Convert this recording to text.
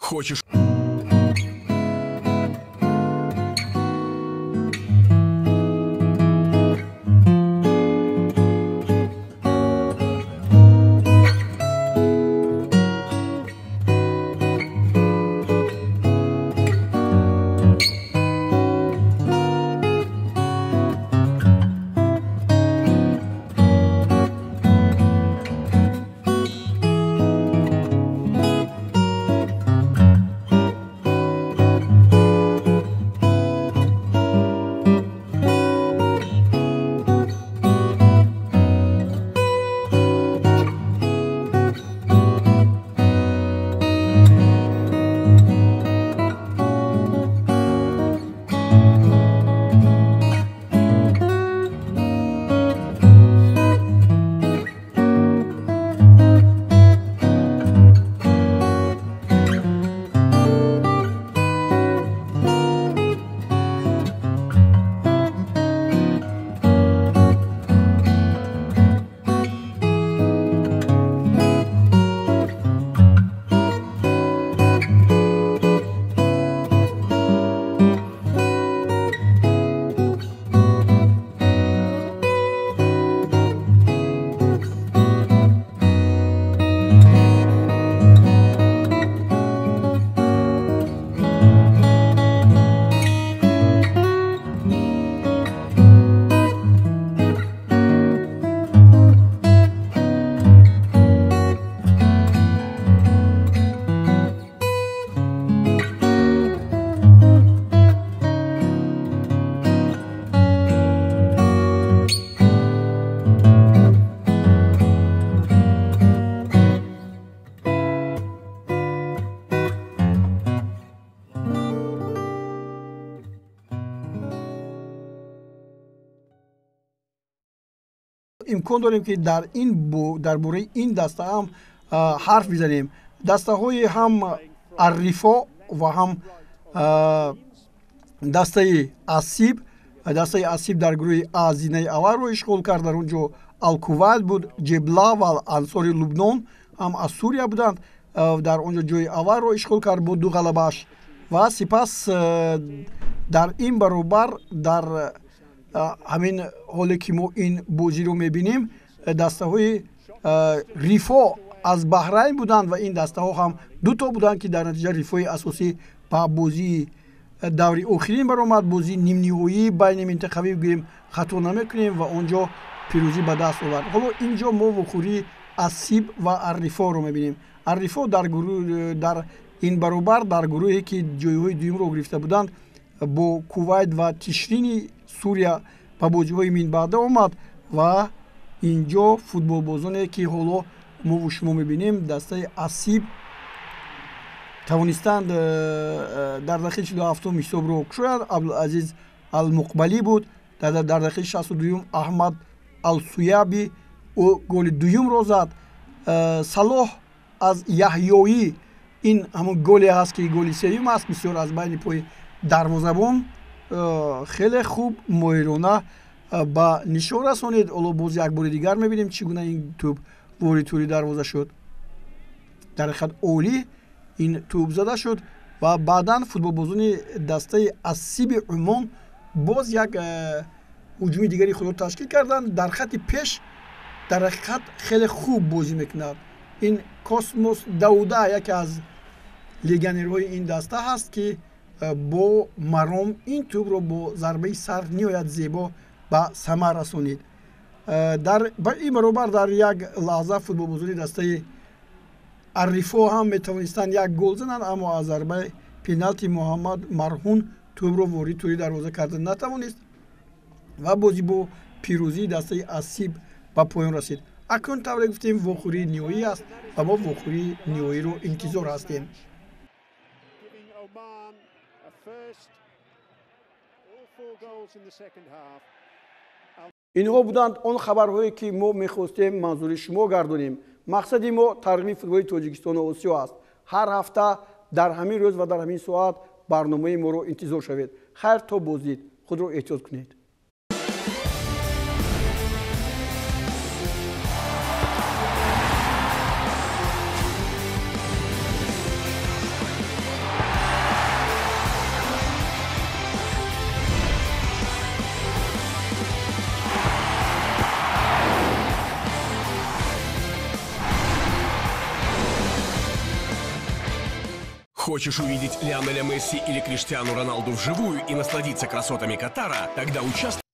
Хочешь... Имкон дорем ки дар ин дар бораи ин даста ҳам ҳарф бизанем. Дастаҳои ҳам Аррифо ва ҳам дастаи Асиб. Дастаи Асиб дар гурӯҳи А зинаи аввалро ишғол кард. Дар он ҷо Алкувайт буд, Ҷебла ва Ансори Лубнон ҳам аз Сурия буданд. Дар он ҷо ҷои аввалро ишғол кард бо ду ғалабааш ва сипас дар ин баробар дар ҳамин ҳоле ки мо ин бозиро мебинем, дастаҳои Рифо аз Баҳрайн буданд ва ин дастаҳо ҳам дуто буданд ки дар натиҷа Рифои асосӣ ба бозии даври охирин баромад. Бозии нимниҳоии байни минтақавӣ гӯем хато намекунем ва он ҷо пирӯзӣ ба даст овард. Ҳоло ин ҷо мо вохӯрии Асиб ва Аррифоро мебинем. Аррифо дар ин баробар дар гурӯҳе ки ҷойҳои дуюмро гирифта буданд бо Кувайт ва Тишрини Сурия ба бозиҳои минбаъда омад ва инҷо футболбозоне ки ҳоло мову шумо мебинем, дастаи Асиб тавонистанд дар дақиқаи 47 ҳисобро кушоянд. Абдулазиз Алмуқбалӣ буд. Дар дақиқаи 62 Аҳмад Алсуяби ӯ голи дуюмро зад. Салоҳ аз Яҳёӣ, ин ҳамон голе ҳаст ки голи сеюм аст, бисёр аз байни пои дарвозабон хеле хуб моҳирона ба нишон расонид. Ҳоло боз як бори дигар мебинем чӣ гуна ин тӯб ворид тури дарвоза шуд. Дар ҳақиқат олӣ ин тӯб зада шуд ва баъдан футболбозони дастаи Асиби Умон боз як ҳуҷуми дигари худро ташкил карданд. Дар хатти пеш дар ҳақиқат хеле хуб бозӣ мекунад. Ин Космос Дауда яке аз легионерҳои ин даста ҳаст ки бо маром ин тӯбро бо зарбаи сар ниҳоят зебо ба самар расонид. Дар ин баробар дар як лаҳза футболбозони дастаи Аррифо ҳам метавонистанд як гол зананд, аммо аз зарбаи пеналти Муҳаммад Марҳун тӯбро ворид тури дарвоза карда натавонист ва бозӣ бо пирӯзии дастаи Асиб ба поён расид. Акнун тавре гуфтем, вохӯрии ниҳоӣ аст ва мо вохӯрии ниҳоиро интизор ҳастем. Инҳо буданд он хабарҳое ки мо мехостем манзури шумо гардонем. Мақсади мо тарғиби футболи Тоҷикистону Осиё аст. Ҳар ҳафта дар ҳамин рӯз ва дар ҳамин соат барномаи моро интизор шавед. Хайр то боздид, худро эҳтиёт кунед. Хочешь увидеть Лионеля Месси или Криштиану Роналду вживую и насладиться красотами Катара? Тогда участвуй.